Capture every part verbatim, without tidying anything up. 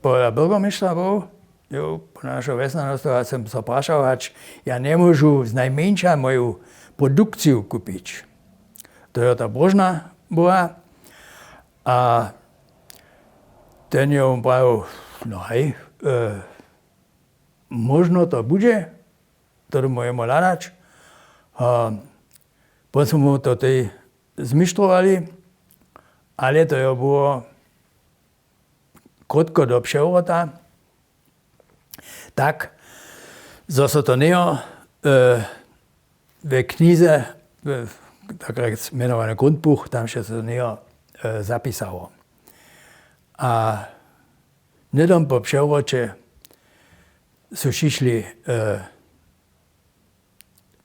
Pola byrgomištra był, jo, po našeho wjesnjanostowa sym so prašał, hač ja njemóžu znajmjeńša moju produkciju kupić. To je ta bróžna była. A ten je wón prawił: „No hej, e, móžno to budźe, to móžemy hladać.“ A pón smy mu to tej zmištrowali, ale to je było krótko do přewrota. Tak, zo so to njejo, e, we knize, e, tak jak mjenowany Grundbuch, tam se to njejo, e, zapisało. A hnydom po přewroće su přišli, e,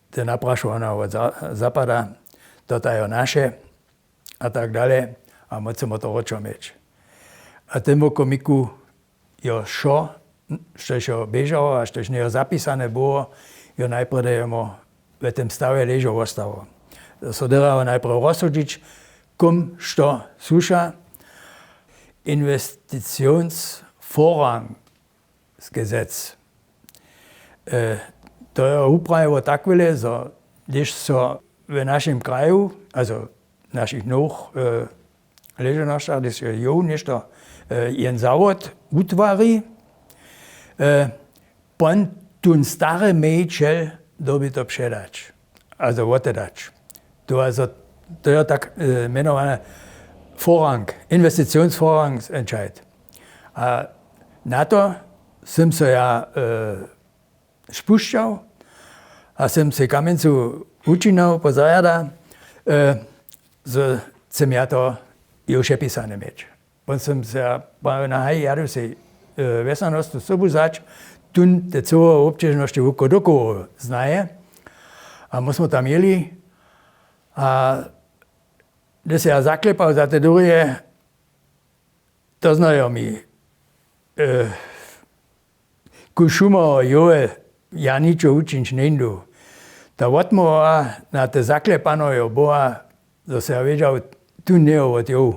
te naprašowane wot za-, zapada, to tajo naše, a tak dalej. A móhł sym to wróćo měć. A w tym wokomiku jo wšo, štož jo běžało a štož njejo zapisane było, jo najprjedy jemu w tym stawje ležo wostało. So dyrjało najprjedy rozsudźić, kom što słuša. Investitionsvorrang Gesetz. E, to je wuprajiło tak wjele, zo hdyž so w našim kraju, also w našich nowych, e, ležownosćach, hdyž je jow něšto, e, jen zawod wutwari, e, pón tón stary mějićel dyrbi to předać, also wotedać. To, also, to je tak, e, mjenowany Vorrang, Investitionsvorrangsentscheid. A na to sym so ja, e, spušćał a sym sej kamjencu wučinał po zarjada, e, zo chcem ja to jo přepisane měć. Pón sym se prawił: „Na haj, ja du sej, e, wjesnjanostu sobu wzać, tón te cyłe wobćežnosće wulko dokoło znaje.“ A my smo tam jěli a hdy se ja zaklepał za te durje, to znajo mi, e, ku šumo jowe, ja ničo wučińć njeńdu. Ta wotmołwa na te zaklepanojo była, zo se ja wědźał, tu njejo wot jow.